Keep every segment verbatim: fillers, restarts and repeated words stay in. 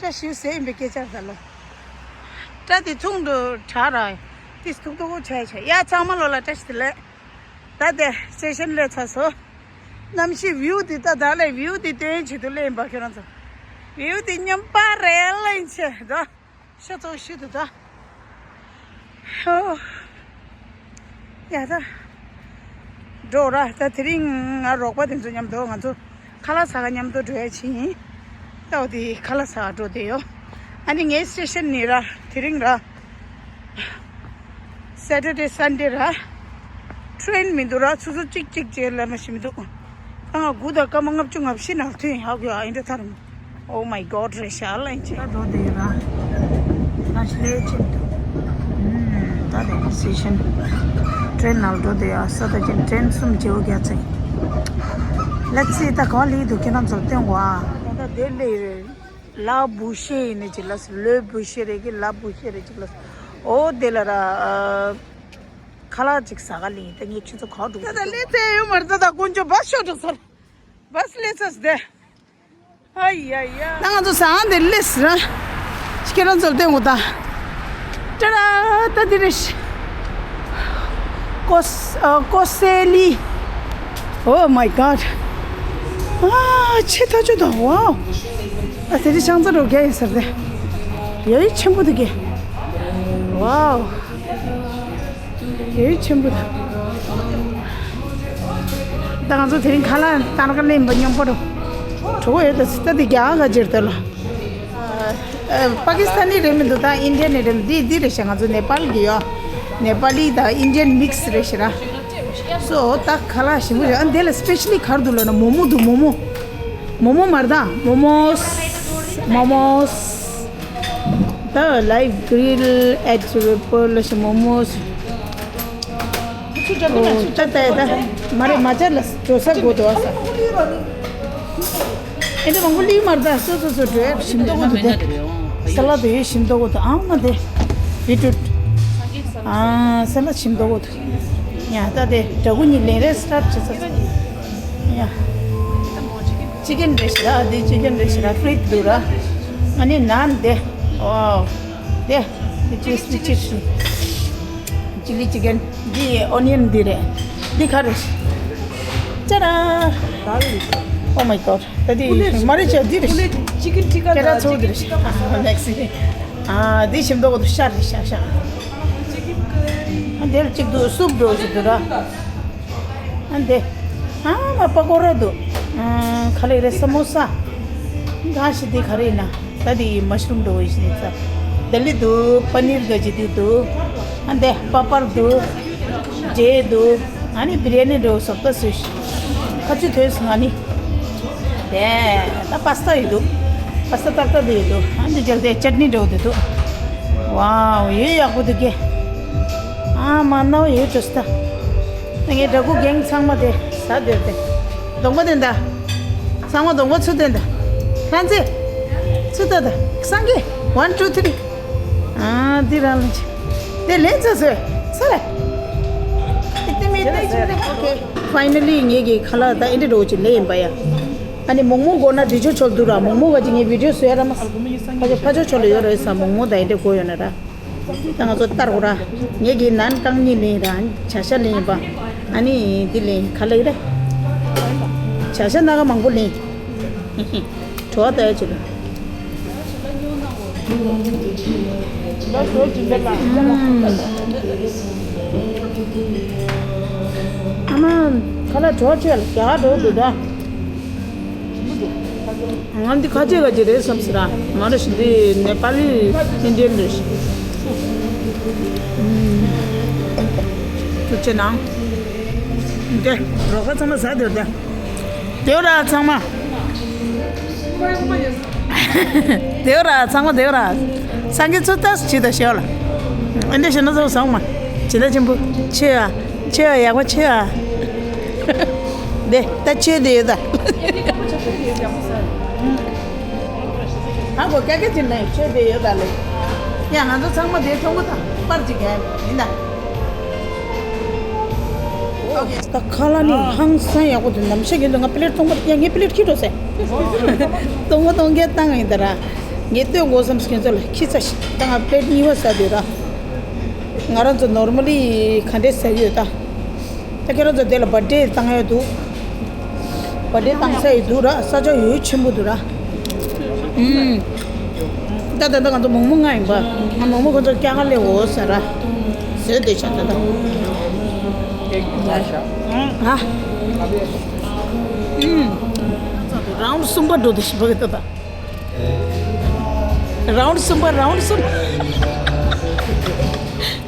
བཀྲ་ཤིས་ཟེར་ཡིན་པའི་སྐད་ཆ་ད་ལོ། སྐྲ་དེ་ཐུང་དུ་དྲག་ར། ཏིས་ཐུག་ཐུག་ཆ་ཆ་ཡ། ཚང་མ་ལོ་ལ་བཀྲ་ཤིས་བདེ་ལེགས། ད་དེ་སེ་ཤན་ལས་ཚར་སོ། གནམ་གཤིས་བིའུ་དེ་ད་ད་ལས་བིའུ་དེ་སྟོན་ཆེད་དུ་ལས་ཡིན་པ་ཁྱོད་རང་ཚོ། བིའུ་དེ་སྙོམས་པ་རེད་ལ་ཡིན་ཆེ་ད། ཤ་ཚོགས་ཤུ་དུ་ད། ཧོ། ཡ་ད། འགྲོ་ར། ད་དེ་རིང་ང་རོགས་པ་དེ་ཚོ་མཉམ་དུ་ང་ཚོ་ཁ་ལག་ཟ་ག་མཉམ་དུ་འགྲོ་ཡ་ཕྱིན་ཡིན། ད་འོ་དེ་ཁ་ལག་ཟ་ག་འགྲོ་བསྡད་ཡོད། ཨ་ནི་ངའི་སི་ཊེ་ཤན་ནི་ར་དེ་རིང་ར། སེ་ཊར་ཌེ་སན་ཌེ་ར། ཊེན་མི་འདུག་ར། ཆུ་ཚོད་གཅིག་གཅིག་བྱས་ལ་མ་ཤི་མི་འདུག་ད་ང་དགུ་དང་སྐར་མ་ལྔ་བཅུ་ང་བཞི་ནང་ཐོན་ཡག་ཡོད། ཨ་འདྲ་ཐར། Oh my God རེད་ཤག་ལ་ཡིན་ཆེ། ད་འགྲོ་བསྡད་ཡོད་ར། ད་ཤི་ལེ་ཆེན་འདུག་ད་དེ་སི་ཊེ་ཤན། ཊེན་ནང་འགྲོ་བསྡད་ཡོད། ས་ད་ཅན་ཊེན་གསུམ་བྱེའུ་རྒྱ་ཚིག Let's see ད་ག་ལི་འདུག་ཁྱེད་རང་ཚོར་སྟོན་གོ་ཨ། ད་དེ་ལེ་རེད། ལ་བུ་ཤེ་ཡིན་ནི་ཅིག་ལ་ལོས་བུ་ཤེ་རེད་ཀི་ལ་བུ་ཤེ་རེད་ཅིག་ལ། ཨོ་དེ་ལ་ར། ཁ་ལག་ཅིག་ཟ་ག་ལི་ཡིན། ད་ངས་ཁྱེད་ཚོ་ག་འགྲོ་ད་ད་ལེ་ཚེ་ཡོད་མར་ད་ད་དཀོན་མཆོག་བ་ཤོ་འགྲོ་སར། བས་ལེ་ཚས་དེ། ཨ་ཡ་ཡ། ད་ང་ཚོ་ཟ་ཁང་དེ་སླེབས་ར། ཁྱེད་རང་ཚོར་སྟོན་གོ་ད། ཏྲ་ར་ད་འདི་རེད། ཀོ་ས་ཨ་ཀོ་སེ་ལི། Oh my God ཨ་ཆེ་ཐག་ཆོད་ད། Wow ཨ་དེ་རིང་ཤང་ཚ་རོ་རྒྱ་ཡིན་ཟེར་ཏེ། ཡ་ཡི་ཆེན་པོ་འདུག་གི། Wow ཡ་ཡི་ཆེན་པོ་འདུག་ད་ང་ཚོ་དེ་རིང་ཁ་ལག་ཏང་ཀ་ལེན་པ་སྙོམས་པོ་འགྲོ་གོ་ཡོད། ད་ད་དེ་རྒྱ་གར་ག་ཅིར་དེ་ལ། ཨ་པ་ཀི་སི་ཐན་ནི་རེད་མི་འདུག་ད་ཨིན་ཌི་ཡན་ནི་རེད་མི་འདུག་འདི་འདི་རེད་ཤག་ང་ཚོ་ནེ་པཱལ་གི་ཡོད། ནེ་པཱ་ལི་དང་ཨིན་ཌི་ཡན་མིག་སི་རེད་ཤག་ར། སོ་ད་ཁ་ལག་ཞིམ་པོ་རེད། ཨ་འདི་ལ་སི་པེ་ཤ་ལི་ག་རེ་འདུག་ལབ་ན་མོ་མོ་འདུག་མོ་མོ། མོ་མོ་མར་ད་མོ་མོ་སི་མོ་མོ་སི། ད་ལའིབ་གྷི་རིལ་ཨེ་ཊི་རི་པལ་ལ་ཤི་མོ་མོ་སི། ཨོ་ད་ད་ད་མ་རེད། མ་ཅར་ལ་འགྲོ་ས་དགོས་འདུག་ཨ་ས། ཨེ་འདྲ་མང་པོ་ལི་མར་ད་སོ་སོ་སོ་འགྲོ་ཡ་ཞིམ་མདོག་གོ་འདུག་དེ། ས་ལ་དུ་ཡོད་ཞིམ་མདོག་གོ་འདུག་ཨང་ང་དེ། བི་ཊུ་རུཊ། ཨ་ས་ལ་ཞིམ་མདོག་གོ་འདུག་ཡ་ད་དེ་འདྲ་གུ་གཉིས་ལེན་རེ་སི་ཊར་ཊི་བྱེད་ས། ཡ། ཅི་ཀེན་རེ་ཤི་ར་དེ་ཅི་ཀེན་རེ་ཤི་ར་ཕི་རི་ཊི་འདུག་ར། ཨ་ནི་ནཱན་དེ། ཨོ། དེ། དེ་ཅི་སི་ཅི་སི། ཅི་ལི་ཅི་ཀེན། འདི་ཨོ་ནི་ཡན་འདི་རེད། འདི་ག་རེ། ཅ་ར། Oh my God ད་འདི་མ་རེད་ཅ་འདི་རེད། ཅི་ཀེན་ཊི་ཀ་ཅ་ར་ཚོ་འདི་རེད། ནེག་སི། ཨ་འདི་ཞིམ་མདོག་གོ་འདུག་ཤ་རེད་ཤ་ཤ། ཨ་འདིར་གཅིག་འདུག་སུབ་འདྲ་ཞིག་འདུག་ར། ཨ་འདི། ཨ་མ་པ་ཀོ་ར་འདུག་ཨ་ག་རེ་རེད་ས་མོ་ས། ག་ཞིག་འདི་ག་རེ་ཡིན་ན། ད་འདི་མ་ཤ་རུམ་འདྲ་བོ་ཞིག་ཡིན་ས། དལ་ལི་འདུག་པ་ནིར་ག་ཅིག་འདི་འདུག་ཨ་འདི་པ་པར་འདུག་ཇེ་འདུག་ཨ་ནི་བི་རི་ཡ་ནི་འདྲ་བོ་སོབ་ཏ་སུ་ཤི། ཁ་ཆུ་ཐོན་སོང་ཨ་ནི། དེ་ད་པ་སི་ཏ་ཡོད་འདུག་པ་སི་ཏ་ཏག་ཏག་དེ་ཡོད་འདུག་ཨ་འདི་འཇལ་ཏེ་ཅཊ་ནི་འདྲ་བོ་དེ་འདུག་ཝའོ་ཡོད་ཡག་པོ་འདུག་གེ། ཨ་མ་ནའོ་ཡོད་ཅོ་སི་ད། ངའི་འདྲ་སྐུ་རྒན་ཚང་མ་དེ་ཟ་འདོད་དེ། གདོང་པ་དེ་འདྲ། ཚང་མ་གདོང་པ་ཚུར་དེ་འདྲ། ལྷན་རྩེ། ཚུར་ད་ད། སངས་རྒྱས། One two three ཨ་འདི་རང་ལ་ཅི། དེ་ལེན་ཚ་ཟེར། ས་རེ། ཨི་ཏི་མི་ཏི་ཅི་ཏི། ཨོ་ཁེ། ཕའི་ན་ལི་ངེད་ཀྱི་ཁ་ལག་ད་ཨེ་འདྲ་འགྲོ་ཅིག་ལེན་ཡིན་པ་ཡ། ཨ་ནི་མོག་མོག་དགོས་ན་འདི་ཆོ་ཆོལ་འདུག་ར། མོག་མོག་ག་ཅིག་ངས་བི་ཌི་ཡོ་བཟོ་ཡ་ར་མ། ཕ་ཆོ་ཕ་ཆོ་ཆོལ་ཡོད་རེད་ས། མོག་མོག་ད་ཨེ་འདྲ་དགོས་ཡོད་ན་ར། ད་ང་ཚོ་ལྟར་གོ་ར། ངེད་ཀྱི་ནན་རྐང་གཉིས་ལེན་ར། བྱ་ཤ་ལེན་པ། ཨ་ནི་འདི་ལེན་ག་ལེ་རེད། བྱ་ཤ་སྣ་ཁ་མང་པོ་ལེན། བྲོ་བ་ལྟ་ཡ་ཆེ་ལ། ཨ་མ། ཁ་ལག་བྲོ་བ་ཆེ་ལ་རྒྱ་བྲོ་བ་འདུག་ད། ང་འདི་ཁ་ཆེ་ཁ་ཆེ་རེད་བསམ་སི་ར། མ་རེད་ཤི་འདི་ནེ་པ་ལི་ཨིན་ཌི་ཡན་རེད་ཤི། ཐུགས་རྗེ་གནང་། འདི་རོགས་པ་ཚང་མ་ཟ་དེར་ད། དེའོ་ར་ཚང་མ། དེའོ་ར་ཚང་མ་དེའོ་ར། སངས་རྒྱས་ཚུལ་ལྟ་ཞིག་ད་ཤོད་ལ། ཨེ་འདྲ་ཞིག་ན་ཚོ་བཟང་མ། ཇི་ལྟ་ཆེན་པོ་ཆེ་ཨ། ཆེ་ཨ་ཡག་པོ་ཆེ་ཨ། དེ་ད་ཆོས་དེ་ཡོད་ད། ཧ་གོ་ཀ་ཀ་ཅི་ནས་ཆོས་དེ་ཡོད་ད་ལེ། ཡ་ང་ཚོ་ཚང་མ་དེ་མཐོང་གོ་ད་པར་ཅིག་ག་ཡིན་ད། ད་ཁ་ལག་ནི་ཧང་སང་ཡག་པོ་འདུག་ནམ་ཞག་ཡིན་དུས་ང་པི་ལེཊ་སྟོང་པ་ཡ་ངའི་པི་ལེཊ་ཁྱེར་འགྲོ་ཟེར། སྟོང་པ་སྟོང་བརྒྱ་བཏང་ཡིན་ད་ར། ངས་སྟོན་དགོས་བསམ། ཁྱེད་ཚོ་ལ་ཁྱི་ཚ་ཞིག་ད་ང་པླེཊ་གཉིས་པ་ཟ་འདོད་ར། ང་རང་ཚོ་ནོར་མལ་ལི་ག་འདྲས་ཟ་ཡོད་ད། ད་ཁྱེད་རང་ཚོ་དེ་ལ་བར་ཐི་ཌེ་བཏང་ཡོད་འདུག་བར་ཐི་ཌེ་བཏང་ས་ཡོད་འདུག་ར། ས་ཆ་ཡོད་ཆེན་པོ་འདུག་ར། ཨུམ། ད་ད་ད་ང་ཚོ་མོག་མོག་ལྔ་ཡིན་པ། ང་མོག་མོག་ཁོ་ཚོ་སྐྱ་ཀ་ལེ་འོ་ཟ་ར། ཟོས་བསྡད་ཤག་ད་ད། ཨ། ཨུམ། རའུན་ཌི་གསུམ་པ་འགྲོ་བསྡད་ཤག་བ་གི་ད་ད། རའུན་ཌི་གསུམ་པ། རའུན་ཌི་གསུམ་པ།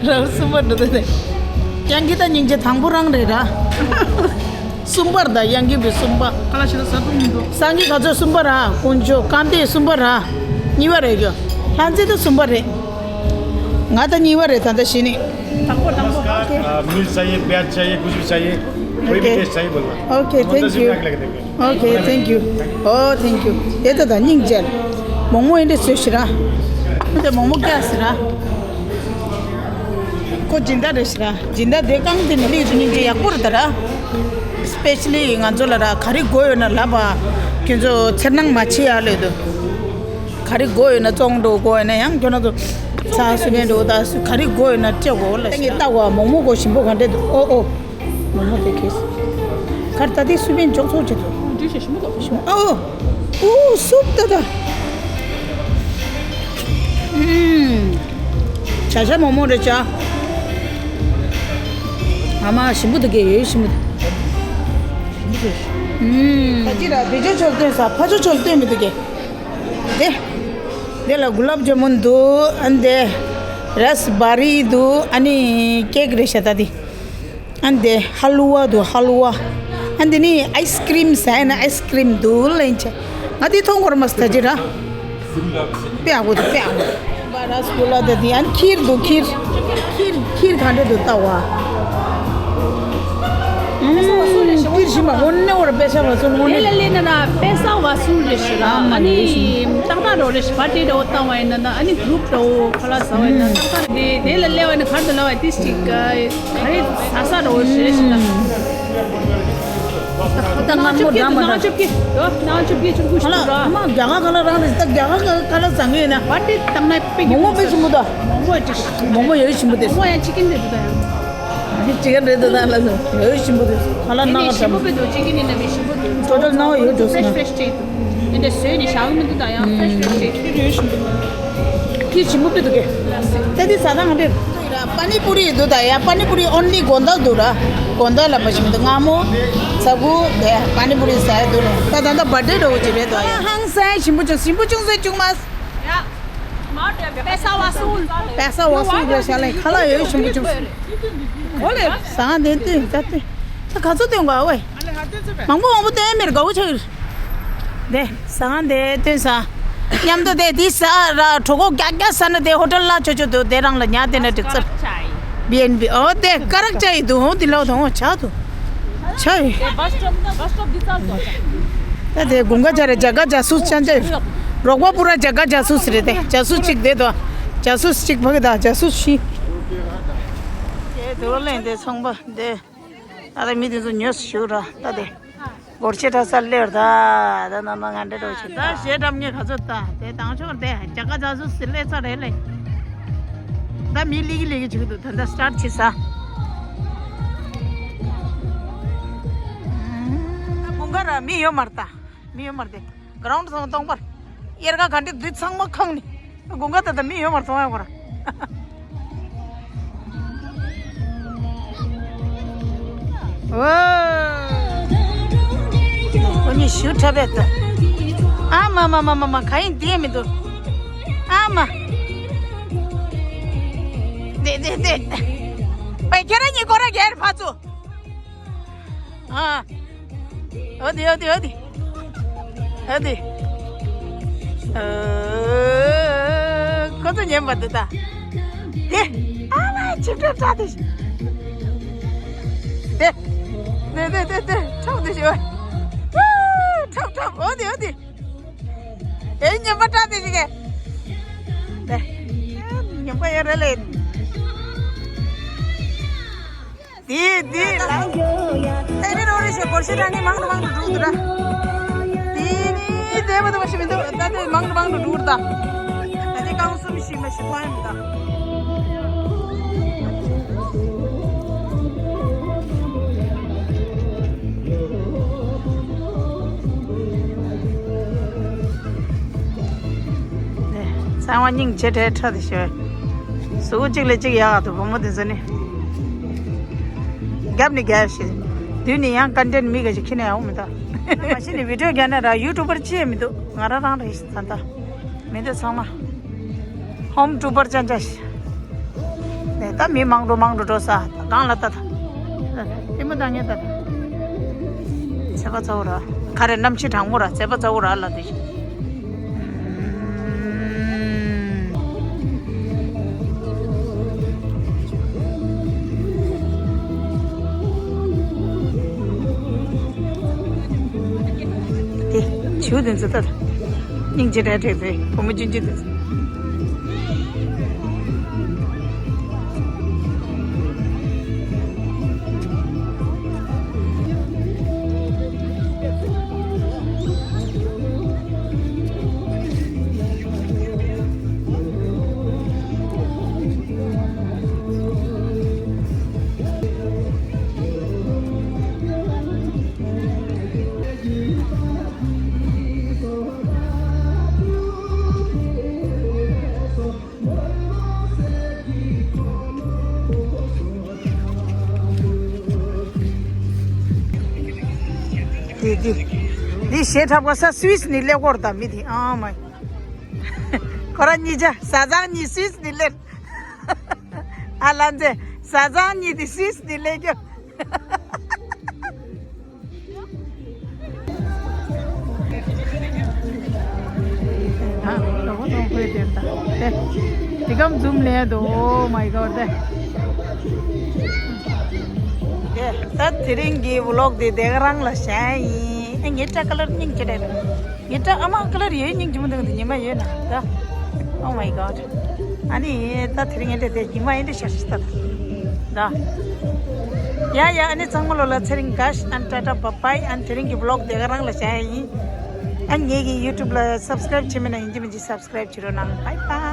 རའུན་ཌི་གསུམ་པ་འགྲོ་དེ་དེ། གཡང་སྐྱིད་དང་སྙིང་རྗེ་དང་པོ་རང་རེད་ར། གསུམ་པར་ད་གཡང་སྐྱིད་པའི་གསུམ་པ། ཁ་ལ་ཤི་ལ་ས་ཏུང་མི་འདུག་སངས་རྒྱས་ག་ཚོད་གསུམ་པ་ར། དཀོན་མཆོག་སྐལ་ལྡན་གསུམ་པ་ར། གཉིས་པ་རེད་ཀྱོ། ལྷ་མཛེས་ད་གསུམ་པ་རེད། ང་ད་གཉིས་པ་རེད། ད་ད་ཤི་ནི། དང་པོ་དང་པོ། ཨོ་ཁེ། मिर्च चाहिए, प्याज चाहिए, कुछ भी चाहिए, कोई भी ओके। टेस्ट चाहिए बोलना। Okay, thank you. Okay, thank you. Oh, thank you. ये तो था निंग जेल। मोमो इंडे सोशरा। मुझे मोमो क्या असरा? को जिंदा रेशरा। जिंदा दे कांग दिन ली जुनी जे याकुर दरा। स्पेशली गांजो लरा खरी गोयो ना लाबा। क्यों जो छरनंग माछी आले दो। खरी गोयो ना चोंग दो गोयो ना यांग क्यों ना तो। सा सुने दो दा खरी गोयो ना चे गोला। तावा मोमो को शिंबो घंटे दो। ओ, ओ। མོག་མོག་དེ་ཁེས། ཁར་ད་དེ་སུ་བན་འཇོག་ཚོགས་བྱེད་དོ། འདྲུས་ཤ་ཞིམ་པོ་འདུག་ཨོ། ཨུ་སུབ་ད་ད། ཨུམ། བྱ་བྱ་མོག་མོག་རེད་བྱ། ཨ་མ་ཞིམ་པོ་འདུག་གས། ཡོད་ཞིམ་པོ་འདུག་ཨུམ། ད་ཅི་ར་བི་ཇོ་ཆོལ་སྟོན་ས་ཕ་ཇོ་ཆོལ་སྟོན་མི་འདུག་གས། དེ། དེ་ལ་གུ་ལབ་ཇ་མུན་འདུག་ཨ་འདི། རས་བ་རི་འདུག་ཨ་ནི་ཀེག་རེད་ཤ་ད་དེ། ཨ་འདི་ཧ་ལུ་བ་འདུག་ཧ་ལུ་བ། ཨ་འདི་ནི་ཨའི་སི་ཀྲིམ་ཟ་ཡ་ན་ཨའི་སི་ཀྲིམ་འདུག་ལེན་ཆ། ང་དེ་མཐོང་གོ་ར་མ་སི་ད་ཅི་ར། དཔེ་ཡག་པོ་འདུག་དཔེ་ཡག་པོ། བ་ར་སི་གུ་ལ་ད་དེ་ཨ་ནི་ཁིར་འདུག་ཁིར། ཁིར་ཁིར་ག་འདྲ་འདུག་ལྟ་བ། ཁིར་ཞིམ་པ་དངོས་གནས་བར་དཔེ་ཆ་བ་ཚོ་དངོས་གནས། དེ་ལ་སླེབས་ན་ན་དཔེ་ས་བ་སུ་རེ་ཞིག་ར། ཨ་ནི་ཏག་ཏག་རོ་རེ་ཞིག་པར་ཏི་རོ་བཏང་བ་ཡིན་ན་ན་ཨ་ནི་གུ་རུབ་རོ་ཁ་ལག་ཟ་བ་ཡིན་ན་ཏག་ཏག་དེ་དེ་ལ་སླེབས་བ་ཡིན་ན་གར་དུ་ལ་བ་ཏིས་ཅིག་ག་རེ་ཟ་ས་རོ་ཞེས་ཞིག་ད། ད་ང་མོ་འགྲམ་མ་ད། ནང་ཆུབ་ཀྱི་ཡོད། ནང་ཆུབ་ཀྱི་ཆུང་ཀུ་ཞིག་ར། ཨ་མ་རྒྱ་གར་ཁ་ལག་རང་རེད། ད་རྒྱ་གར་ཁ་ལག་ཟ་ངེས་ན། བ་ཏི་ཏང་ན་པེ་མོག་མོག་དཔེ་ཞིམ་པོ་ད། མོག་མོག་ཅིག་མོག་མོག་ཡོད་ཞིམ་པོ་དེ། མོག་མོག་ཡང་ཅི་ཀིན་རེད་འདུག་ད་ཡང་། ཅི་ཀིན་རེད་འདུག་ད་ལ་སོ་ཡོད་ཞིམ་པོ་དེ། ཁ་ལག་ནང་ཞིམ་པོ་དཔེ་འདུག་ཅི་ཀིན་ཡིན་ན་མི་ཞིམ་པོ་འདུག་ཊོ་ཊལ་ནང་ཡོད་འགྲོ་སོང་ན། ཕེ་རེཤ་ཕེ་རེཤ་ཅིག་འདི་འདྲ་བཟོས་ནས་བཞག་མི་འདུག་ད་ཡང་ཕེ་རེཤ་ཕེ་རེཤ་ཅིག་ཁྱི་ཞིམ་པོ་དཔེ་འདུག་གས། ད་འདི་ཟ་ད་ང་འདྲེ། པ་ནི་པུ་རི་འདུག་ད་ཡ། པ་ནི་པུ་རི་ཨོན་ལི་དགོང་དག་འདུག་ར། དགོང་དག་ལ་མ་ཞིམ་འདུག་སྔ་མོ་ཚ་གུ་དེ་པ་ནི་པུ་རི་ཟ་ཡ་འདུག་ར། ད་ད་ད་བར་ཐི་ཌེ་འདྲ་བོ་ཅིག་རེད་ད་ཡ། ཧང་སང་ཞིམ་པོ་བྱུང་། ཞིམ་པོ་བྱུང་ཟེར་བྱུང་མ། ཡ། པེ་ས་བ་སུལ། པེ་ས་བ་སུལ་རེད་ཤག་ལེ། ཁ་ལག་ཡོད་ཞིམ་པོ་བྱུང་། ཨོ་ལེ། ཟ་ང་དེ་སྟོན་ད་སྟོན། ད་ག་ཚོད་སྟོན་དགོས་ཨ་ཝེ། མང་པོ་མང་པོ་བསྟན་མེར་དགའ་བོ་ཆགས་ཡོད། དེ་ཟ་ང་དེ་སྟོན་ས། མཉམ་དུ་དེ་དེ་ཟ་ར་གྲོད་ཁོག་རྒྱག་རྒྱག་ཟ་ན་དེ་ཧོ་ཊལ་ལ་ཆོ་ཆོ་དུ་དེ་རང་ལ་ཉལ་དེ་ན་འགྲིག་ཚར། བི་ཨེན་བི་ཨོ་དེ་ཀ་རག་ཅ་ཡི་དུ་ཧོ་དེ་ལོ་དུ་ཧོ་ཆ་དུ། ཆ་ཡི། ད་དེ་དགུན་ཁ་ཆ་རེ་རྒྱ་གར་ཇ་སུས་ཅན་ཅ་ཡི། རོགས་པ་པུ་ར་རྒྱ་གར་ཇ་སུས་རེད་དེ་ཇ་སུས་གཅིག་དེ་དོ། ཇ་སུས་གཅིག་བ་གི་ད་ཇ་སུས་ཤི། དེ་དུ་ལེན་དེ་ཚོང་པ་དེ། ད་ལྟ་མི་དེ་ཚོ་ཉོས་སུ་ཞུགས་ར་ད་དེ། སྒོར་ཆེ་ཁྲ་ས་སླེབས་ར་ད་ད་ན་ན་ང་འདྲེ་འགྲོ་ཆེ་ད་ཞེ་འགྲམ་ངས་ག་ཚོད་ད་དེ་དང་ཆོག་དེ་རྒྱ་གར་ཇ་སུས་སི་སླེབས་ཚར་རེད་ལེ། ད་མི་ལི་གི་ལི་གི་བྱུག་འདུག་ད་ད་སི་ཊར་ཊི་བྱེད་ས། ད་དགུན་ཁ་ར་མི་ཡོད་མ་རེད་ད། མི་ཡོད་མ་རེད་དེ། གྷ་རའུན་ཌི་ཚང་མ་སྟོང་པར། དབྱར་ཁ་ག་འདྲ་འདུག་ཚང་མ་ཁང་ནི། དགུན་ཁ་ད་ལྟ་མི་ཡོད་མ་རེད་ཚང་མ་ཡོད་མ་རེད། ཨོ། ཁོ་གཉིས་ཞུ་འཁྲབ་པས་ད། ཨ་མ་མ་མ་མ་མ་ག་ཡིན་དེ་མི་འདུག་ཨ་མ། དེ་དེ་དེ། པའི་ཁྱེད་རང་གཉིས་སྐོར་ར་རྒྱལ་ཕ་ཚོ། ཨ། ཨོ་དེ་ཨོ་དེ་ཨོ་དེ། ཨོ་དེ། ཨ། ཁོ་ཚོ་ཉན་པ་འདུག་ད། དེ། ཨ་མ་ཆིག་ཁྲ་ཁྲ་དེ། དེ། དེ་དེ་དེ་དེ་ཁྲག་དེ་ཞོ། ཁྲག་ཁྲག་ཨོ་དེ་ཨོ་དེ། ཨེ་ཉན་པ་ཁྲག་དེ་ཞིག་གེ། དེ། ཉན་པ་ཡོད་རེད་ལེ། དེ་དེ་ལ། དེ་རེ་རོ་རེ་ཞེས་སྒོར་ཤེས་རང་གི་མང་དུ་མང་དུ་འགྲོ་འདུག་ར། དེ་ནི་དེ་མ་དུ་མ་ཞིག་མི་འདུག་ད་དེ་མང་དུ་མང་དུ་འགྲོ་འདུག་ད་ནི་རྐང་གསུམ་བཞི་མ་ཞིག་མཐོང་ཡོད་མི་འདུག་ཚང་མ་སྙིང་རྗེ་དྲག་ཁྲ་དེ་ཤོད། གཟུགས་གཅིག་ལས་གཅིག་ཡག་ག་འདུག་བུ་མོ་དེ་ཚོ་ནི། རྒྱབ་ནི་རྒྱབ་ཤིག་དུས་ནི་ཡང་ཀོན་ཊེན་མི་ག་ཞིག་ཁྱེར་ནས་ཡོང་མི་འདུག་མ་གཞི་ནི་བི་ཌི་ཡོ་རྒྱག་ན་ར་ཡུ་ཊུབ་པར་ཅི་ཡང་མི་འདུག་ང་རང་རང་རེད་ད་ལྟ། མི་འདུག་ཚང་མ། ཧོམ་ཊུ་པར་ཅན་ཅན་ཞིག་ནས་ད་མི་མང་འགྲོ་མང་འགྲོ་འགྲོ་ས་གང་ལ་ལྟ་ད། ལྟད་མོ་ལྟ་ངེས་ལྟ་ད། ཚད་པ་ཚ་བོ་ར། ཁ་རེ་གནམ་གཤིས་གྲང་མོ་ར་ཚད་པ་ཚ་བོ་ར་ལ་དེ་ཞིག་དེ་བྱིའུ་དེ་ཚོ་ལྟ་ད། སྙིང་རྗེ་དྲག་དྲག་དེ་བུ་མོ་ཆུང་ཆུང་དེ་ཚོ། དེ་དེ། འདི་ཞེ་ཁྲབ་ག་ས་སུད་སི་ནས་སླེབས་སྐོར་དང་མི་དེ་ཨང་མ། ཁོ་རང་གཉིས་ཆ་བཟའ་ཚང་གཉིས་སུད་སི་ནས་སླེབས། ཨ་ལ་མཛེས་བཟའ་ཚང་གཉིས་དེ་སུད་སི་ནས་སླེབས་རྒྱུ། ཨ་ལོ་ལོ་ཧོས་དེ་ད་དེ་དེ་གམ་ཛུམ་ལས་དོ། Oh my god དེ། དེ་ད་དེ་རིང་གི་ཝི་ལོག་དེ་དེ་ག་རང་ལ་བྱས་ཡིན། ཨེ་ངའི་སྐྲ་ཀ་ལར་སྙིང་རྗེ་རེད། ངའི་སྐྲ་ཨ་མ་ཀ་ལར་ཡོད་སྙིང་རྗེ་མོ་འདུག་འདི་ཉི་མ་ཡོད་ན་ད། Oh my god ཨ་ནི་ད་དེ་རིང་ངའི་སྐྲ་དེ་ཉི་མ་ཡིན་འདྲ་ཤར་ཤི་ད་ད། ཡ་ཡ་ཨ་ནི་ཚང་མ་ལོ་ལ་ཚེ་རིང་ག་ཤ་ཨན་ཊ་ཊ་བ་བའི། ཨ་ནི་དེ་རིང་གི་ཝི་ལོག་དེ་ག་རང་ལ་བྱས་ཡིན། ཨ་ངེད་ཀྱི་ཡུ་ཊུབ་ལ་སབ་སི་ཀ་རེབ་བྱེད་མེད་ན་ཡིན་གཅིག་མིན་གཅིག་སབ་སི་ཀ་རེབ་བྱེད་རོགས་གནང་། Bye bye